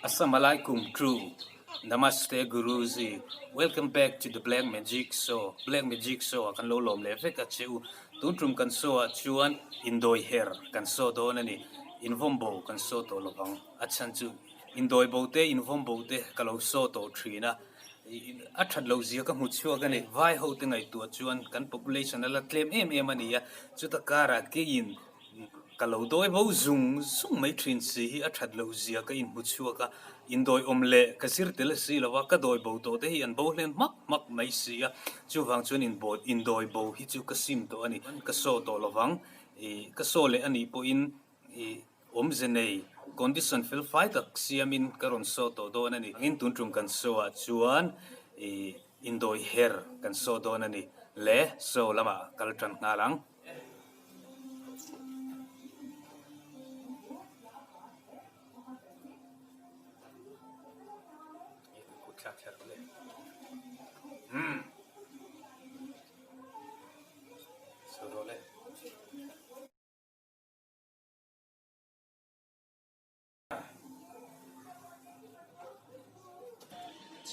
Assalamualaikum crew Namaste Guruji Welcome back to the Black Magic Show Black Magic Show ah kan lo lawm leh vek a che u Tun tum kan show ah chuan indawi her kan show dawn a ni Invawm bo kan show tawh lovang a chhan chu indawi bo te invawm bo te ka lo show tawh thin a a that loh zia ka hmu chhuak a ni Vai ho te ngaihtuah chuan kan population a la tlem em em a ni a chuta karah keiin Ka lo dawi bo zung zung mai thin si hi a that loh zia ka inhmu chhuak a, indawi awm leh ka zir tel si lo a, ka dawi bo tawh te hi an bo hlen hmak hmak mai si a, chuvang chuan inbawt indawi bo hi chu ka sim tawh a ni, ka saw tawh lo vang, ih ka saw leh a nih pawhin ih awmze nei condition fel fai tak siamin ka rawn saw tawh dawn a ni. Engin tun tum kan saw ah chuan ih indawi her kan saw dawn a ni le, saw lamah kal tan nghal ang.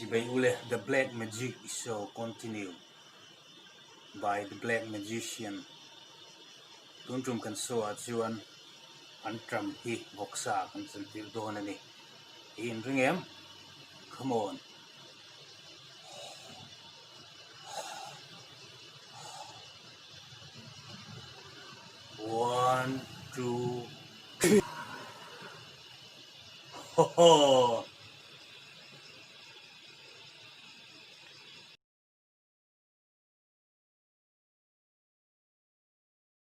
Chibai ule The Black Magic Show continue by The Black Magician Tun tum kan show ah chuan an tram hi vawksa ah kan chantir dawn a ni. I inring em? Come on! One, two, three. Ho ho!